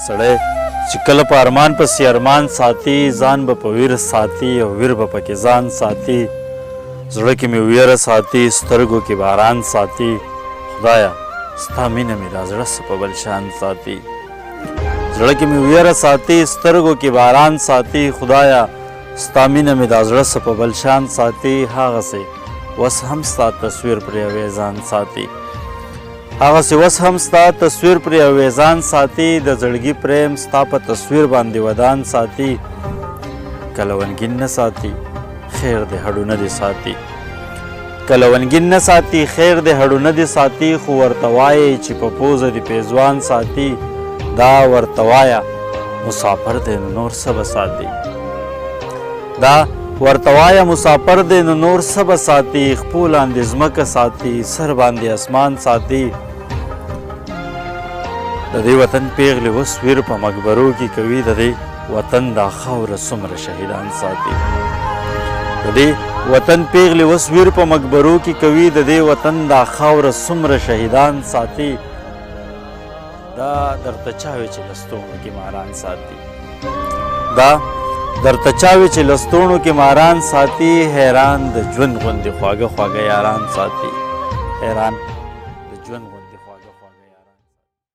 سړی چې کله په ارمان پسې ارمان ساتي، ځان به په ویر ساتي او ویر به پکې ځان ساتي. زړه کې مې ویره ساتي، سترګو کې باران ساتي. خدایه ستا مینه مې دا زړه څه په بل شان ساتي. زړه کې مې ویره ساتي، سترګو کې باران ساتي. خدایه ستا مینه مې دا زړه څه په بل شان ساتي. هغسې وس هم ستا تصویر پرې اویزان ساتي، هغسې وس هم ستا تصویر پرې اویزان ساتي. د زړګي پریم ستا په تصویر باندې ودان ساتي. کله ونګین نه ساتي، خیر دې هډونه دې ساتي. کله ونګین نه ساتي، خیر دې هډونه دې ساتي. خو ورته وایې چې په پوزه دې پیزوان ساتي. دا ورته وایه مسافر دی نو نور څه به ساتي. دا ورته وایه مسافر دی نو نور څه به ساتي. خپو لاندې ځمکه ساتي، سر باندې اسمان ساتي. د دې وطن پیغلې اوس ویر په مقبرو کې کوي. د دې وطن دا خاوره څومره شهیدان ساتي. د دې وطن پیغلې اوس ویر په مقبرو کې کوي. د دې وطن دا خاوره څومره شهیدان ساتي. دا درته چا وي چې لستوڼو کې ماران ساتي. دا درته چا وي چې لستوڼو کې ماران ساتي. حیران د ژوند غوندې خواږه خواږه یاران ساتي. حیران